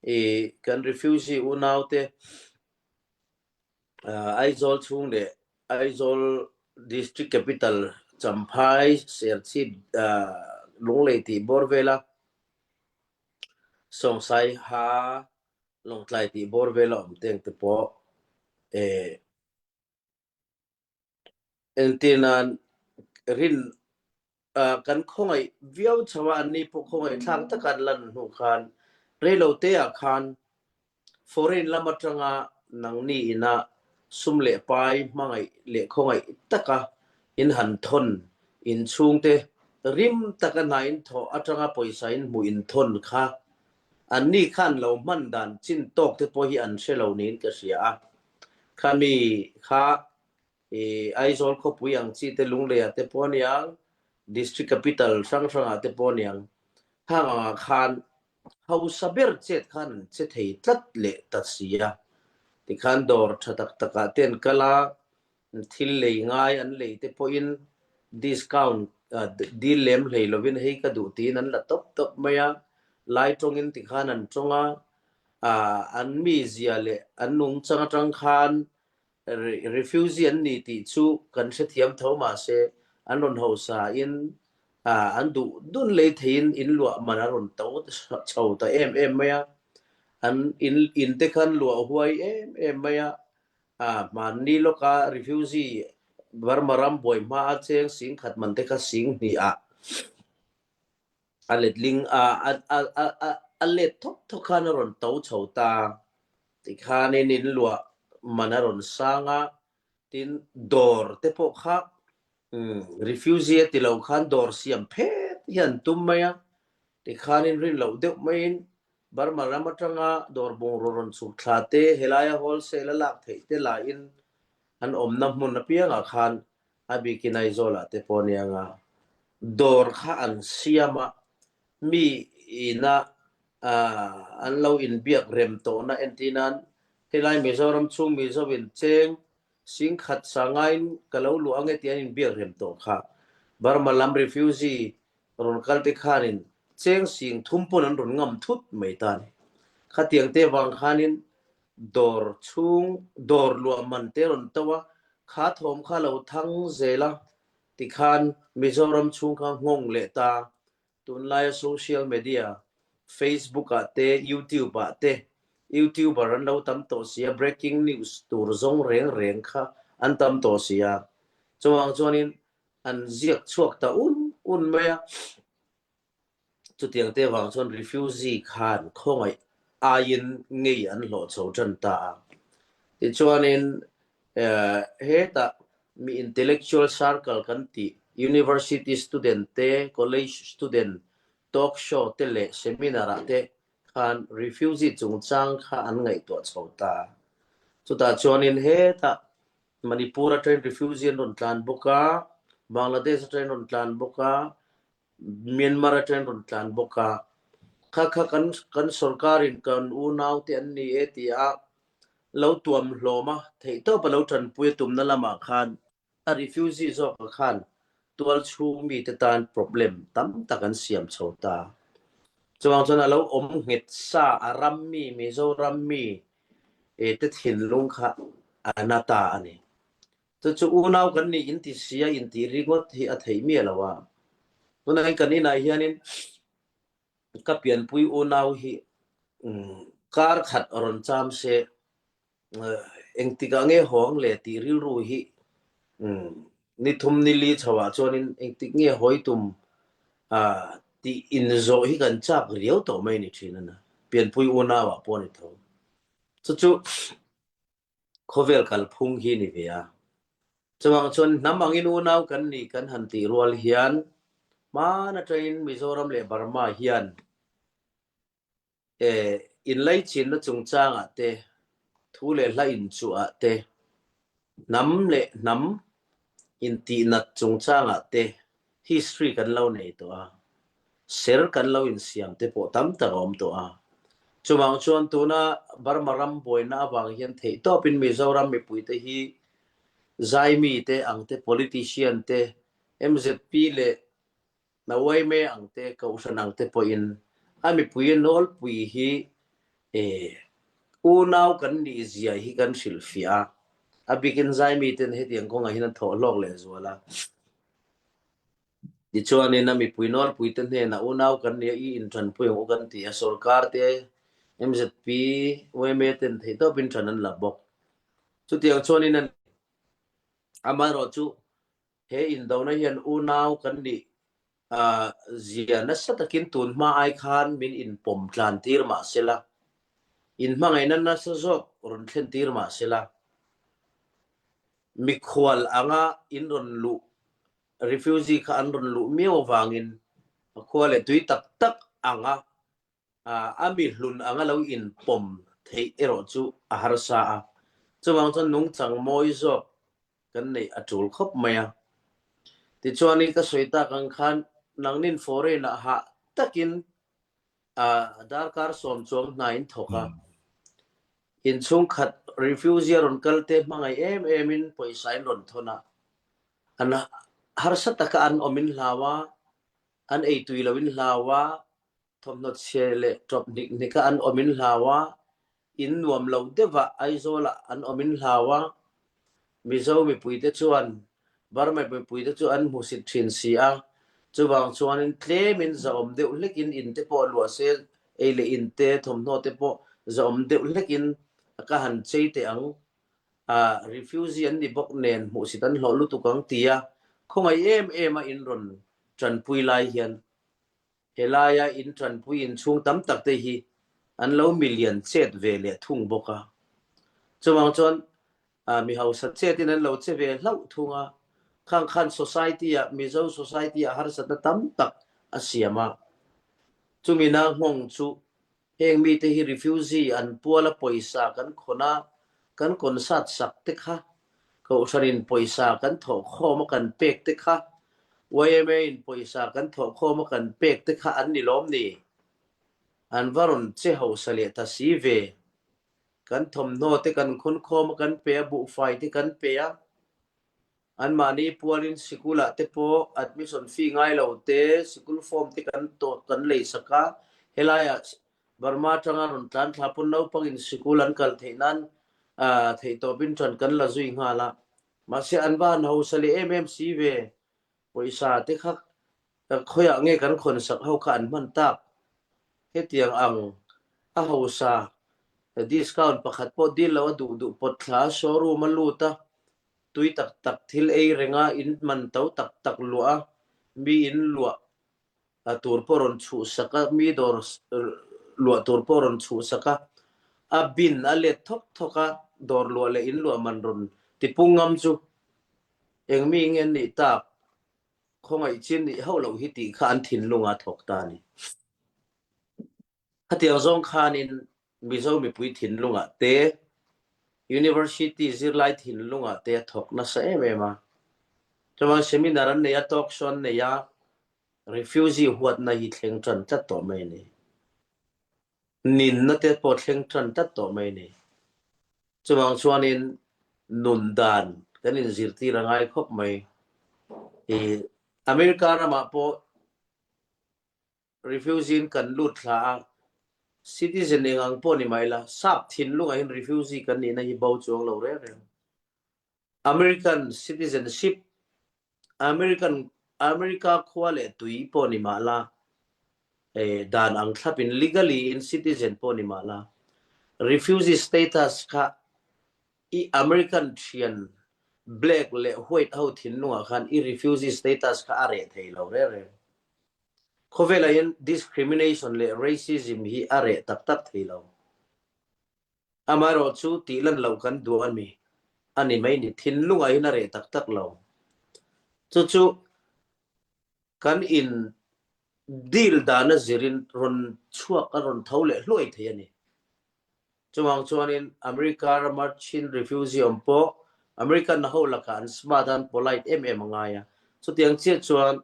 I kan refugee unau te Aizawl chung le Aizawl district capital Champhai, Serchhip, Lunglei ti bawr vel a Sawngsai ha Lawngtlai ti bawr vel a um teng te pawh entirnan rin kan khawngaih viau chho a, anni pawh khawngaih thlak taka an lan hnu khan reilote ah khan foreign lam atanga nangni ina sum leh pai hmangaih leh khawngaih taka in han thawn in chhungte rim taka hna in thawh atanga pawisa in hmuh in thawn kha anni khan lo hman dan chin tawk te pawh hi an hre lo niin ka hria a. Khami kha I Aizawl khawpui ang chi te Lunglei ah te pawh a niang, District Capital hrang hrang ah te pawh a niang. Khang ang ah khan hausa ber chet khan an che thei tlat leh ta si a. Tikhan dawr tha tak tak ah te an kal a, thil lei ngai an lei te pawhin discount dil lem hlei lovin hei ka duh tiin an la tawp tawp mai a. Lai tawngin tikhan an tawng a, an mizia leh an nungchang atang khan Refugee an ni tih chu kan hrethiam tho mahse an rawn hausa in an duh dun lei theiin in luah man a rawn to chho ta em em mai a, an in in te khan luah huai em em mai a, hmanni lawka refugee Burma ram buai hma a cheng singkhat man te kha sing hnih ah A letling a, a, a, a, a, a let thawk thawk khan a rawn to chho ta. Tikhanin in luah man a rawn sang a, tin dawr te pawh kha um, refugee a ti lo khan dawr siam phet hi an tum mai a. Tikhanin rin loh deuh maiin Burma ram atanga dawr bungraw rawn chhuk thla te, helaia wholesale a lak theih te lahin an awmna hmun apiangah khan a bikin Aizawlah te pawh ania nga dawr kha an siam a, mi ina an lo inbiak rem tawhna entir nan helai Mizoram chhung Mizo in cheng singkhat sangaiin ka lo luah ange tih an inbiak rem tawh kha. Burma lam refugee rawn kal te khanin cheng sing thum pawn an rawn ngam thut mai ta a ni. Khatiang te vang khanin Dawr chhung dawr luah man te rawn to a, kha thawm kha lo thang zel a, tikhan Mizoram chhung kha nghawng leh ta. Tunlaia social media, Facebook ah te, YouTube ah te YouTuber an lo tam tawh si a, breaking news tur zawng reng reng kha an tam tawh si a. Chuvang chuanin an ziak chhuak ta un un mai a. Chutiang te vang chuan refugee khan khawngaih aiin ngei an hlawh chho tan ta a. Tichuanin hetah mi intellectual circle kan tih university student te, college student talk show te leh seminar ah te khan refugee chungchang kha an ngaihtuah chho ta a. Chutah chuanin hetah Manipur atangin refugee an rawn tlan bawk a, Bangladesh atangin rawn tlan bawk a, Myanmar atangin rawn tlan bawk a, kha kha kan kan sorkarin kan unaute an ni e ti a lo tuam hlawm a, theihtawp a lo tanpui a tumna lamah khan a refugee zawkah khan tual chhung mite tan problem tam tak an siam chho ta. Chuvang chuan a lo awm nghet sa a ram mi Mizoram mi te thinlung kha a na ta a ni. Chu chu unau kan nih inti sia intih ringawt hi a theih miah lo a. Tunah hian kan inah hianin ka pianpui unau hi kar khat rawn cham se engtikah nge haw ang le tih rilru hi ni thum ni li chhoah chuanin engtik nge hawi tum tih inzawh hi kan chak riau tawh mai ni thin a na. Pianpui unauah pawh a ni tho. Chu chu Khawvel kalphung hi ni ve a. Chuvang chuan hnam angin unau kan nih kan han tih rual hian hman atangin Mizoram leh Burma hian inlaichinna chungchangah te, thu leh hla inchuhah te, hnam leh hnam intihnat chungchangah te history kan lo nei tawh a, ser kan lo insiam te pawh tam tak a awm tawh a. Chuvang chuan tuna Burma ram buaina avang hian theihtawpin Mizoram mipuite hi zaimi te ang te, politician te, MZP leh Nawaime ang te, Kohhran ang te pawhin a mipui nawlpui hi. E, unau kan nih zia hi kan hrilhfiah a. A bikin zaimi ten hetiang kong ah hin an thawh hlawk lehzual a. Tichuanin a mipui nawlpui te hnenah unau kan nih a i in ṭanpui ang u kan ti a. Sorkar te MZP, YMA ten theihtawp in ṭan an la bawk. Chutiang chuanin an amaherawhchu he indona hian unau kan nih zia nasa takin tun hma ai khan min inpawm tlan tir mah sela, inhmangaihna nasa zawk rawn thlen tir mah sela, mikhual anga in rawn luh refugee kha an rawn luh miau avangin a khua leh tui tak tak anga a mi hlun anga lo inpawm theih erawh chu a harsa a. Chuvang chuan nungchang mawi zawk kan neih a tul khawp mai a. Tichuanin ka sawi tak ang khan nangnin foreign-ah hah takin darkar sawm chuang hna in thawk a. Inchhungkhat refugee a rawn kal te hmangaih em emin pawisa in rawn thawn a. An harsa taka an awm in hlau a, an ei tui lo in hlau a, thawmhnaw chhe leh ṭawp hnik hnika an awm in hlau a, in nuam lo deuhah Aizawlah an awm in hlau a, Mizo mipuite chuan Burma mipuite chu an hmusit ṭhin si a, chuvang chuanin tlemin zahawm deuh hlekin in te pawh luah se, ei leh in te, thawmhnaw te pawh zahawm deuh hlekin ka han chei teh ang, refugee an ni bawk nen hmuhsit an hlawh lutuk ang tia khawngaih em em a in rawn ṭanpui lai hian Helaia in ṭanpui inchhung tam tak te hi an lo milian chet ve leh thung bawk a. Chuvang chuan mi hausa chetin an lo che ve hlauh thung a, khang khan society-ah, Mizo society-ah harsatna tam tak a siam a. Chumina nghawng chu Heng mite hi refugee an puala pawisa kan khawn a, kan concert sak te kha, Kohhranin pawisa kan thawhkhawm a kan pek te kha, yma in pawisa kan thawhkhawm a kan pek te kha an ni lawm ni? An va rawn che hausa leh ta si ve. Kan thawmhnaw te kan khawnkhawm a kan pe a, buhfai te kan pe a. Anmahni pualin sikulah te pawh admission fee ngai lo te, sikul form te kan tawt kan lei sak a, helaiah Burma atanga rawn tlan thla pawn naupangin sikul an kal theih nan theihtawpin ṭan kan la zui nghal a. Mahse an va han hausa leh em em si ve, pawisa te kha khawiah nge kan khawn sak ho kha an hman tak? Hetiang ang a hausa discount pakhat pawh dil lo a duh duh pawt thla showroom a lut a, Tui tak tak thil ei renga in man to tak tak luah a, mi in luah tur pawh rawn chhuhsak a, mi dawr luah tur pawh rawn chhuhsak a, a bin a let thawk thawk a, dawr luah leh in luah man rawn tipung ngam chu eng mi nge an nih tak, khawngaih chin nih hauh loh hi tih kha an thinlunga thawk ta a ni. Khatiang zawng khanin Mizo mipui thinlungah te, University zirlai thinlungah te a thawk nasa em em a. Chuan seminar an nei a, talk show an nei a, refugee huatna hi thleng tan tlat tawh mai a ni. Ninna te pawh thleng tan tlat tawh mai a ni. Chuvang chuanin nun dan kan inzirtir a ngai khawp mai. I America ramah pawh Refugee in kan lut thla a, citizen eng ang pawh ni mai la, sap thinlungah hian refugee kan nihna hi bo chuang lo reng reng. American citizenship, American America khua leh tui pawh ni mah la, eh, dan ang thlapin legally in citizen pawh ni mah la, refugee status kha i American thian black leh white ho thinlungah khan i refugee status kha a reh thei lo reng reng. Khawvelah hian discrimination leh racism hi a reh tak tak thei lo. Amaherawh chu tih lan loh kan duh a ni a ni mai ni. Thinlungah hian a reh tak tak lo. Chu chu kan in deal dana zirin rawn chhuak a rawn tho leh hluai thei a ni. Chuvang chuanin America rama Chin refugee awm pawh American ho lakah an smart a, an polite em em a ngai a. Chutiang chiah chuan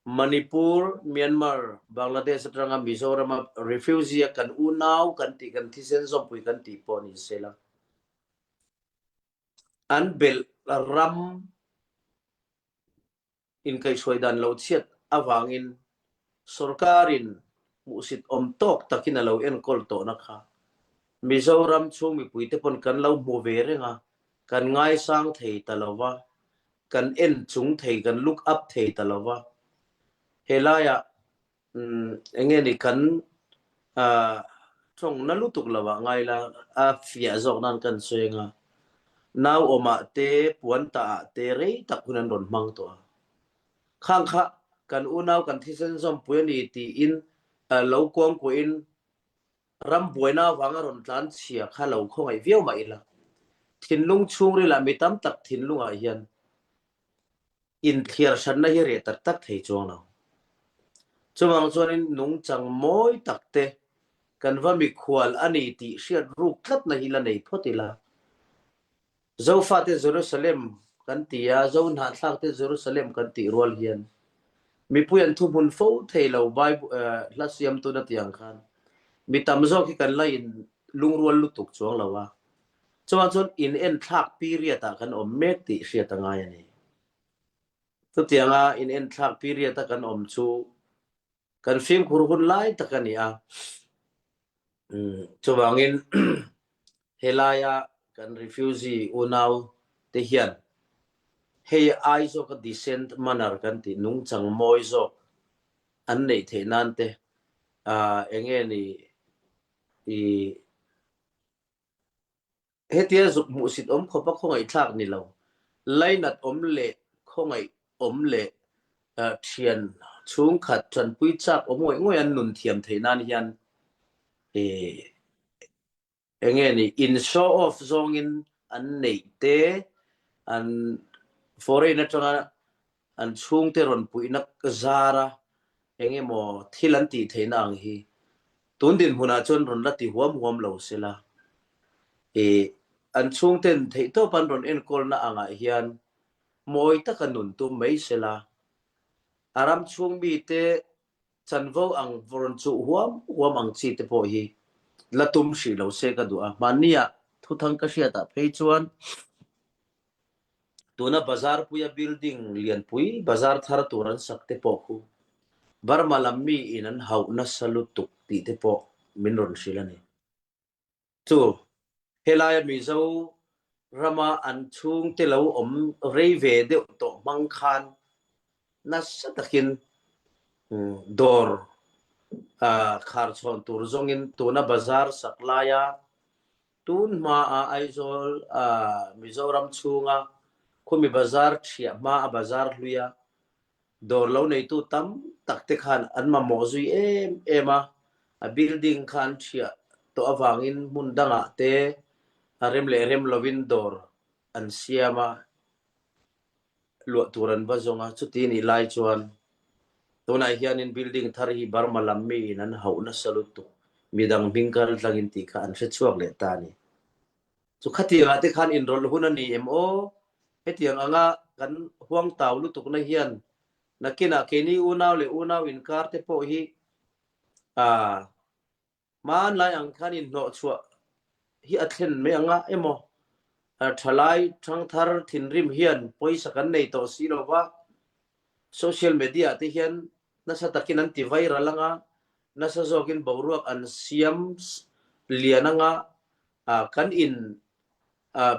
Manipur, Myanmar, Bangladesh atanga Mizorama refugee a kan unau kan tih, kan thisen zawmpui kan tih pawh ni sela. An belh ram inkaihhruai dan lo chhiat avangin sorkarin. hmuhsit awm tawk takin a lo enkawl tawhna kha Mizoram chhung mipuite pawn kan lo hmu ve reng a, kan ngaisang thei ta lo va, kan en chung thei, kan look up thei ta lo va. Helaiah eng nge ni kan tawng na lutuk lo ah ngai la, a fiah zawk nan kan sawi ang a, nau awmah te, puan tah ah te rei tak hun an rawn hmang tawh a. Khang kha kan unau kan thisen zawmpui a ni tiin lo kuangkuahin ram buaina avanga rawn tlan chhia kha lo khawngaih viau mah ila, thinlung chhungril ah mi tam tak thinlungah hian Inthliar hranna hi reh tak tak thei chuang lo. Chuvang chuanin nungchang mawi tak te kan va mikhual a ni tih hriat ruk tlatna hi la nei phawt ila. Zofate Jerusalem kan ti a, Zohnahthlakte Jerusalem kan tih rual hian mipui an thuhmun fo thei lo Bible hla siamtuna tih ang khan mi tam zawk hi kan la in lungrual lutuk chuang lo a. Chuvang chuan in enthlak period ah kan awm mek tih hriat a ngai a ni. Chutianga in enthlak period a kan awm chu kan fimkhur hun lai tak a ni a. Chuvangin helaia kan refugee unau te hian hei ai zawka decent manner kan tih nungchang mawi zawk an neih theih nan te enge ni i Hetia zuk hmuhsit awm khawpa khawngaihthlak ni lo, lainat awm leh khawngaih awm leh thian chhungkhat tanpui chak awm ngawih ngawih an nun thiam theih nan hian enge ni in show off zawngin an neih te an foreign atanga an chhungte rawn puihna zara engemaw thil an tih theihna ang hi tun dinhmunah chuan rawn la ti huam huam lo sela. Ih an chhungten theihtawp an rawn enkawlna angah hian mawi taka nun tum mai sela. A ram chhung mite chanvo ang rawn chuh huam huam ang chi te pawh hi la tum hrih lo se ka duh a. Hmanniah thuthang ka hriatah phei chuan Tuna bazar puia building lianpui bazar thar tur an sak te pawh khu Burma lam mi in an hauh nasa lutuk tih te pawh min rawn hrilh a ni. Chu helaia Mizo rama an chhungte lo awm rei ve deuh tawh hmang khan nasa takin dawr khar chhawn tur zawngin tuna bazar sak laia Tun hmaa Aizawl Mizoram chhunga khumi bazar thiah hmaa bazar hluia dawr lo neitu tam tak te khan an mamawh zui em em a, a building kha an thiah tawh avangin hmun dangah te a rem leh rem lovin dawr an siam a. luah tur an va zawng a, chuti nih lai chuan tunah hianin building thar hi Burma lam miin an hauh nasa lutuk, midang hming kal tlangin tih kha an hre chhuak leh ta a ni. Chu khatiangah te khan inrawlh hun a ni em aw? Hetiang anga kan huangtau lutukna hian nakinah keini unau leh unau inkar te pawh hi aa Hmanlai ang khan inhnawhchhuah hi a thlen mai ang a emaw? Thalai thangthar thinrim hian pawisa kan nei tawh si lo va, social media te hian nasa takin an ti viral ang a, nasa zawkin boruak an siam lian ang a, kan in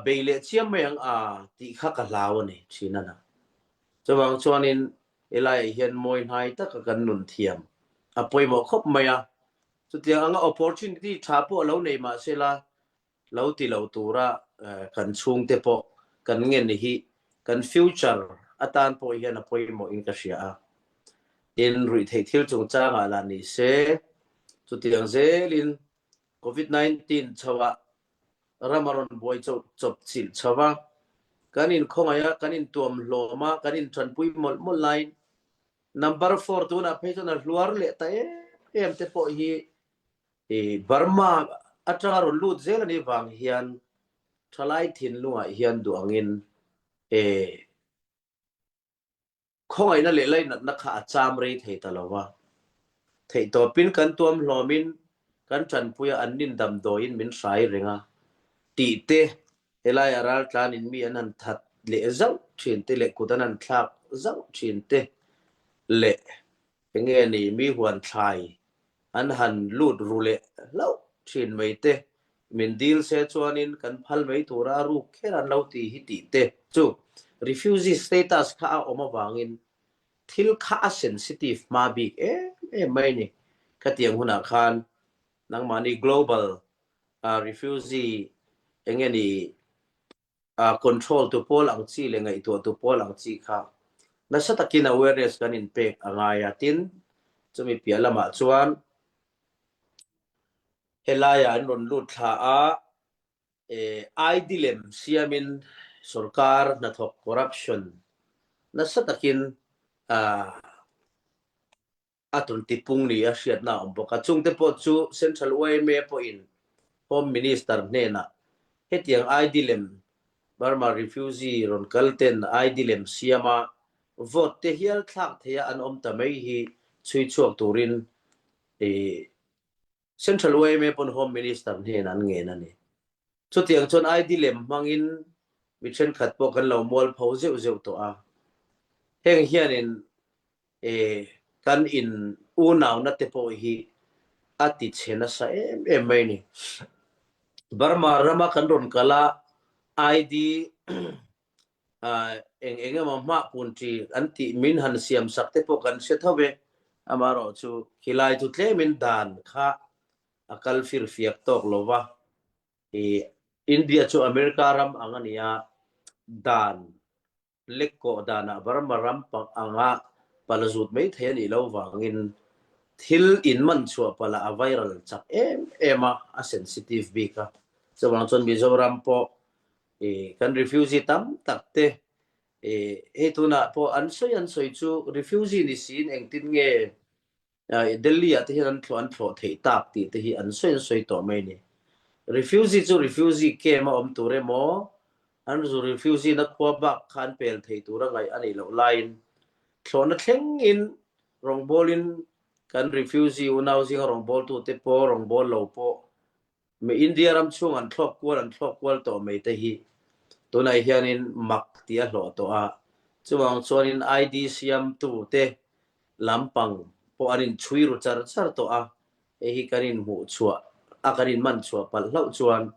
bei leh chiam mai ang a tih kha ka hlau a ni thin a na. Chuvang chuanin helaiah hian mawi hnai taka kan nun thiam a pawimawh khawp mai a, chutiang anga opportunity tha pawh lo nei mah sela lo ti lo tura kan chhungte pawh kan ngen hi kan future atan pawh hian a pawimawh in ka hria a. Tin, ruihtheih thil chungchangah lah ni se, chutiang zelin Covid-19 chhoah ram a rawn buai chawp chilh chho a, kan inkhawngaih a, kan intuam hlawm a, kan inṭanpui mawlh mawlh laiin number four tunah phei chuan a hluar leh ta em em te pawh hi Burma aṭanga rawn lut zel a nih vang hian ṭhalai thinlungah hian duh angin Khawngaihna leh lainatna kha a cham rei thei ta lo va. Theihtawpin kan tuam hlawmin kan ṭanpuia an nin damdawiin min hrai reng a tih te, helaiah raltlanin mi an han that leh zauh ṭhin te leh kut an han thlak zauh ṭhin te leh enge ni mi huan thlai. An han lut ru leh hlauh thin mai te, min dil se chuanin kan phal mai tura a ruk kher an lo ti hi tih te chu refugee status kha a awm avangin thil kha a sensitive hma bik em em mai a ni. Khatiang hunah khan nangmahni global refugee enge ni control tu pawl ang chi leh ngaihtuah tu pawl ang chi kha nasa takin awareness kan inpek a ngai a. Tin, chumi piah lamah chuan helaiah an rawn lut thla a, ID lem siamin sorkar hnathawk corruption nasa takin a tun tipung ni a hriatna a awm bawk a. Chungte pawh chu Central yma pawhin Home Minister hnenah hetiang ID lem Burma refugee rawn kal ten ID lem siama vote te hial thlak theia an awm ta mai hi chhui chhuak turin Central yma pawn Home Minister hnenah an ngen a ni. Chutiang chuan ID lem hmangin mi thenkhat pawh kan lo mualpho zeuh zeuh tawh a. Heng hianin e kan in unauna te pawh hi a ti chhe nasa em em mai a ni. Burma rama kan rawn kal a, ID eng eng emaw hmah pun chi an tih min han siam sak te pawh kan hre tho ve. Amaherawhchu khilai chu tlemin dan kha a kal firfiak tawk lo va. I India chu America ram ang a ni a, dan Lekkawh danah Burma ram anga pal zut mai thei a nih loh vangin thil inman chhuah palh ah a viral chak em em a, a sensitive bik a. Chuvang chuan Mizoram pawh kan refugee tam tak te hei tunah pawh an sawi an sawi chu refugee ni siin engtin nge Delhi ah te hian an thlawh an thlawh theih tak tih te hi an sawi an sawi tawh mai a ni. Refugee chu refugee camp a awm tur emaw, an zu refugee na khua bak kha an pel thei tur a ngaih a nih loh laiin thlawhna thlengin rawngbawlin kan refugee unau zinga rawngbawltute pawh rawngbâwl lo pawh Mi India ram chhung an thlawk kual an thlawk kual tawh mai te hi tunah hianin mak tih a hlawh tawh a, chuvang chuanin ID siamtu te lampang pawh an inchhui ru char char tawh a, hei hi kan inhmuh chhuah a kan inman chhuah palh hlauh chuan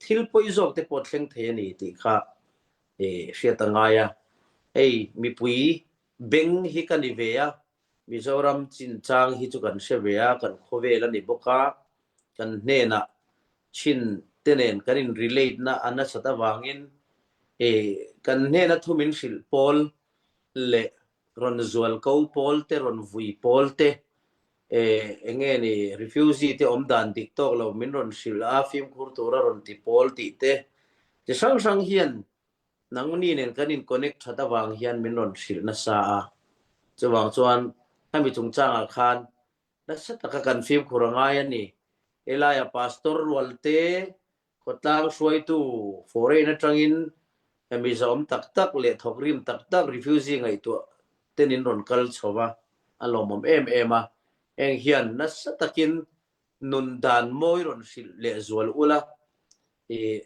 thil pawi zawk te pawh thleng thei a ni tih kha hriat a ngai a, hei mipui beng hi ka ni ve a, Mizoram chinchang hi chu kan hre ve a, kan khawvel a ni bawk a, kan hnenah chin te nen kan in relate na a nasat avangin kan hnena thu min hrilh pawl leh rawn zual ko pawl te, rawn vui pawl te, eng nge ni refugee te awm dan dik tawk lo min rawn hrilh a, fimkhur tura rawn ti pawl tih te chi hrang hrang hian nangni nen kan in connect that avang hian min rawn hrilh nasa a. Chuvang chuan hemi chungchangah khan Nasa taka kan fimkhur a ngai a ni. Helaia Pastor rualte khawtlang hruaitu foreign atangin hemi zahawm tak tak leh thawkrim tak tak refugee ngaihtuah ten in rawn kal chho va, a lawmawm em em a. Heng hian nasa takin nun dan mawi rawn hrilh leh zual ula, i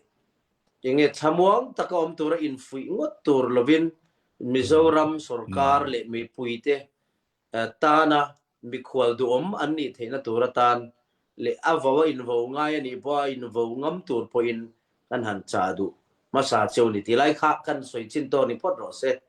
enge thlamuang taka awm tura infuih ngawt tur lovin Mizoram sorkar leh mipuite tana mikhual duhawm an nih theihna tur atan leh a vo a invo ngai a nih pawh a invo ngam tur pawhin kan han chah duh hmasa cheu ni tih lai kha kan sawi chin tawk ni phawt rawh se.